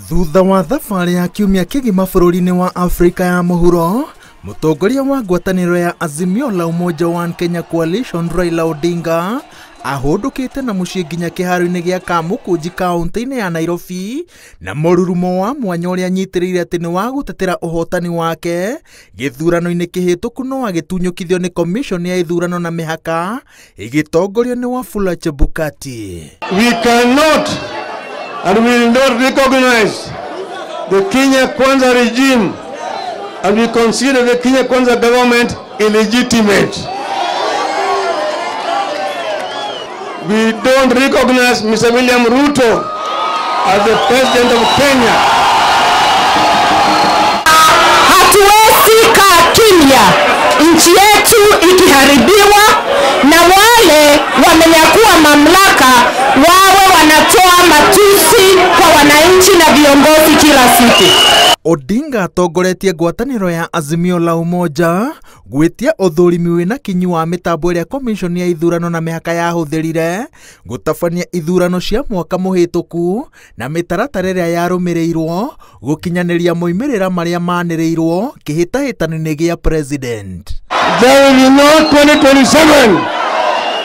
Thutha wa thabarĩ ya kiumia kĩgima bũrũri-inĩ wa Afrika ya mũhuro, mũtongoria wa ngwatanĩro ya Azimio la Umoja One Kenya Coalition Raila Odinga ahũndũkĩte na mũciĩ nginya kĩharo-inĩ gĩa Kamukunji kaunti-inĩ ya Nairobi na mũrurumo wa mwanya ũrĩa anyitĩrĩire atĩ nĩ wa gũtetera ũhotani wake gĩthurano-inĩ kĩhĩtũku no agĩtunyũkithio nĩ commission ya ithurano na mĩhaka ĩgĩtongorio nĩ Wafula Chebukati. We cannot and we will not recognize the Kenya Kwanza regime, and we consider the Kenya Kwanza government illegitimate. We don't recognize Mr. William Ruto as the president of Kenya. Hatuwezi kaa kimya nchi yetu ikiharibiwa na wale wamenyakua mamlaka wawe wanatoa matusi kwa wananchi na viongozi kila siku. Odinga atongoretie ngwatanĩro ya Azimio la Umoja gwĩtia ũthũrimi wĩna kinyi wa mĩtambo ĩrĩa commission ya ithurano na mĩhaka yahũthĩrire gũtabania ithurano cia mwaka mũhĩtũku na mĩtaratara ĩrĩa yarũmĩrĩirwo gũkinyanĩria moimĩrĩra marĩa manĩrĩirwo kĩhĩtahĩtano-inĩ gĩa president. There will be no 2027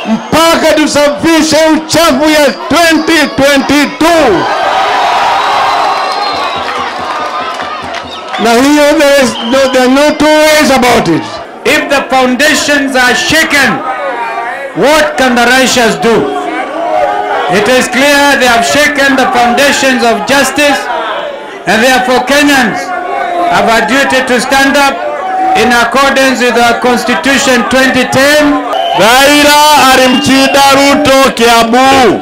mpaka tusafishe uchafu ya 2022. Now here there are no two ways about it. If the foundations are shaken, what can the righteous do? It is clear they have shaken the foundations of justice, and therefore Kenyans have a duty to stand up in accordance with our Constitution 2010. Raila alimchida Ruto Kiambu,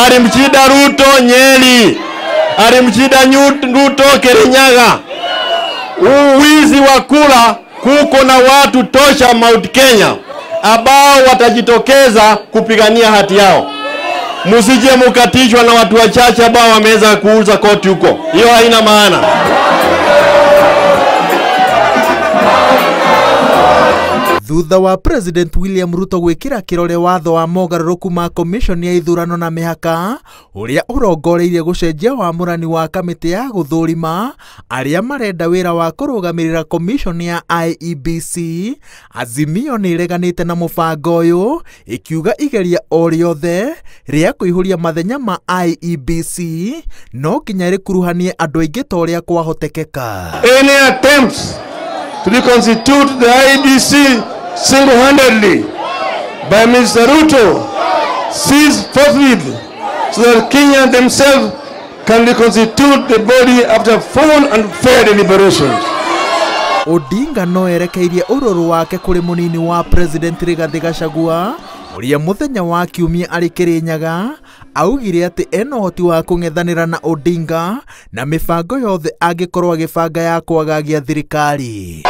alimchida Ruto Nyeri, alimchida Ruto Kirinyaga. Uwizi wa kura, kuko na watu tosha Mount Kenya ambao watajitokeza kupigania hati yao. Musije mukatishwa na watu wachache ambao wameweza kuuza koti huko. Hiyo haina maana. Thutha wa President William Ruto gwikira kirore watho wa mogarũrũku ma commission ya ithurano na mĩhaka ũrĩa ũrongoreirie gũcenjia wamũrani wa kamĩtĩ ya gũthũrima arĩa marenda wĩra wa kũrũgamĩrĩra commission ya IEBC, Azimio nĩ ĩreganĩte na mũbango ũyũ ĩkiuga igeria o rĩothe rĩa kũihũria mathenya ma IEBC no nginya rĩkuruhanie andũ aingĩ ta ũrĩa kwahotekeka. Any attempts to reconstitute the IEBC single-handedly by Mr. Ruto cease forthwith so that Kenya themselves can reconstitute the body after full and fair deliberations. Odinga no erekeirie ũrũrũ wake kũrĩ mũnini wa President Rigathi Gachagua ũrĩa mũthenya wa kiumia arĩ Kirinyaga augire atĩ ena ũhoti wa kũng'ethanĩra na Odinga na mĩbango yothe angĩkorwo agĩbanga ya kwagagia thirikari.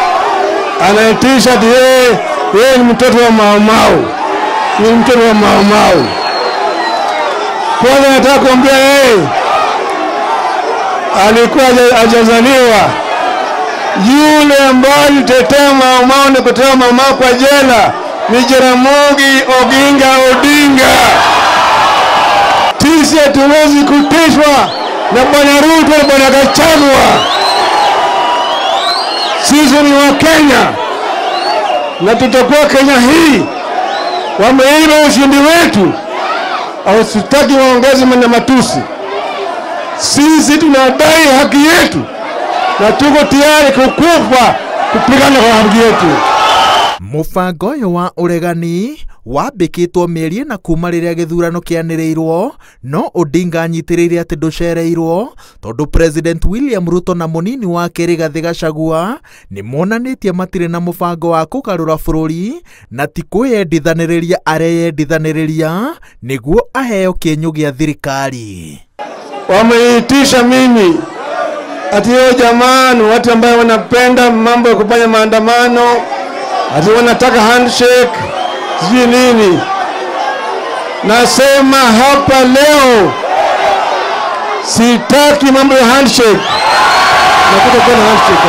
Anaitisha ati yeye ni mtoto wa Mau Mau, ni mtoto wa Mau Mau. Kwanza nataka kuambia yeye alikuwa hajazaliwa. Yule ambaye alitetea Mau Mau na kutoa Mau Mau kwa jela ni Jaramogi Oginga Odinga. Sisi hatuwezi kutishwa na Bwana Ruto na Bwana Gachagua. Sisi ni wa Kenya na tutakuwa Kenya hii. Wameiba ushindi wetu, hawataki waongeze na matusi. Sisi tunadai haki yetu na tuko tayari kukufa kupigana kwa haki yetu. Mũbango ũyũ wa ũregani wambĩkĩtwo mĩeri na kuma rĩrĩa gĩthurano kĩanĩrĩirwo, no Odinga anyitĩrĩire atĩ ndũcereirwo tondũ President William Ruto na mũnini wake Rigathi Gachagua nĩ monanĩtie matirĩ na mũbango wa kũgarũra bũrũri na ti kwĩyendithanĩrĩria areyendithanĩrĩria nĩguo aheo kĩenyũ gĩa thirikari. Wameitisha mimi ati yo jamani, watu ambao wanapenda mambo ya kufanya maandamano, ati wanataka handshake sijui nini. Nasema hapa leo sitaki mambo ya handshake. Nataka kuona handshake.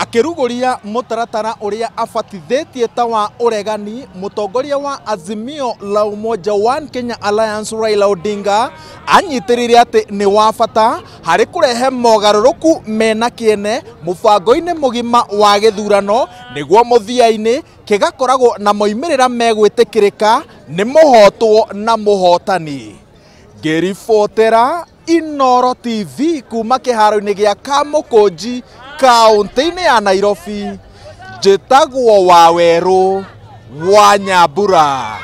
Akĩrugũria mũtaratara ũrĩa abatithĩtie ta wa ũregani, mũtongoria wa Azimio la Umoja One Kenya Alliance Raila Odinga anyitĩrĩire atĩ nĩ wa bata harĩ kũrehe mogarũrũku mena kĩene mũbango-inĩ mũgima wa gĩthurano nĩguo mũthia-inĩ kĩgakoragwo na moimĩrĩra megwĩtĩkĩrĩka nĩ mũhotwo na mũhotani. Ngĩribotera Inooro TV kuma kĩharo-inĩ gĩa Kamũkũnji kaũntĩ-inĩ ya Nairobi, njĩtagwo Wawerũ wa Nyambura.